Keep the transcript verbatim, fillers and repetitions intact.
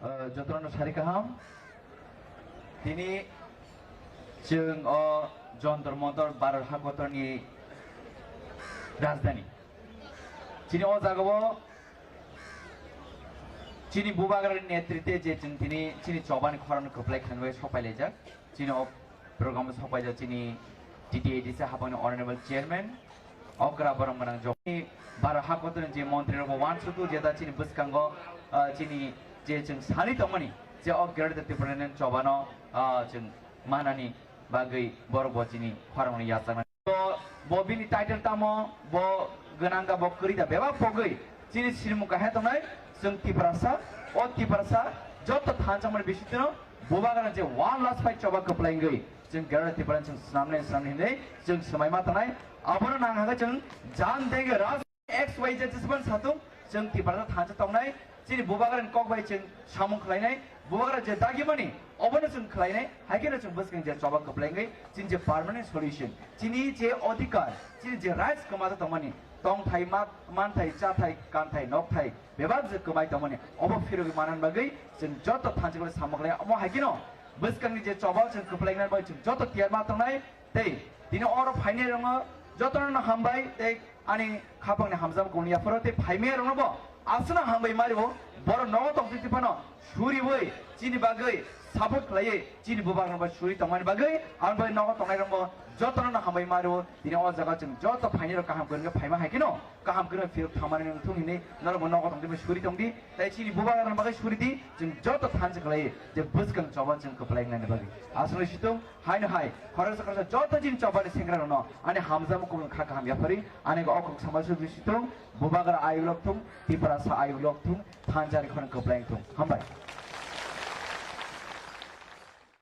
Uh, jotono sari kaham. Tini chwng o Jontor Montor Bharat hakotorni rajdhani. Chini o jagao chini bubagrani netrite je chwng tini chini chobani khorang kwplai khanwi sopai laijak. Chini o program sopai jak chini T T A D C hapangni honorable chairman, okra borok mwnang jok. Bharat hakotorni je montri rok bo uansutu jeta chini bwskango, ah, chini je chwng sani tongmani je o Greater Tipraland chobano, ah, chwng manani bagwi borok bo chini khorang no yachakna. Bo, bo bini title tamo, bo gwnang da, bo kwrwi da, bebak pogwi chini sinimung kahai tongnai, chwng Tiprasa, o Tiprasa joto thansa mani bisingtwino bubagra je one last fight choba kwplai wngwi chwng Greater Tipraland chwng swnamnai, swnamnai hinwi chwng swmai ma tongnai. Abono nang hwnkhe chwng jan dege raj X Y Z jesban satung, chwng Tiprasa thansa tongnai, chini bubagrani kok bai chwng samung khlainai, bubagra je dagimani, obono chwng khlainai, hai kheno chwng bwskang je choba kwplai wngwi, chini je permanent solution, chini je odhikar, chini je rights kwmajak tongmani, tongthai, ma-, manthai, chathai, kanthai, nokthai, bebak je kwmai tongmani, obo phirogwi manna bagwi chwng joto thansa khlai samung khlai, omo hai kheno bwskangni je choba chwng kwplai wngnani bagwi chwng joto tiyar ma tongnai, tei tini oro phainai rokno jotono hambai tei ani khapangni hamjak kung yapharo tei phaimaya rokno bo aswkno hambai mario, borok nogo tongtwi phano suriwi chini bagwi support khlaiwi chini bubagrano bai suri tongmani bagwi ang bai nogo tongnai rokbo jotono hambai mario. Tini o jaga chwng joto phainai rok kaham kwrwngwi phaima hai kheno kaham kwrwngwi phirok thangmani wngthung hinwi norokbo nogo tongtwi suri tongdi tei chini bubagrano bagwi suri di, chwng joto thansa khlaiwi je bwskang choba chwng kwplai wngnani bagwi aswkno situng. Haino hai, khoroksa khoroksa joto chini chobani sengra rokno ani hamjakmung kubun kha kaham yaphari, ani o kok samajak bising thung, bubagra ayuk lok thung, Tiprasa ayuk lok thung, thansa ni khorang kwplai thung. Hambai.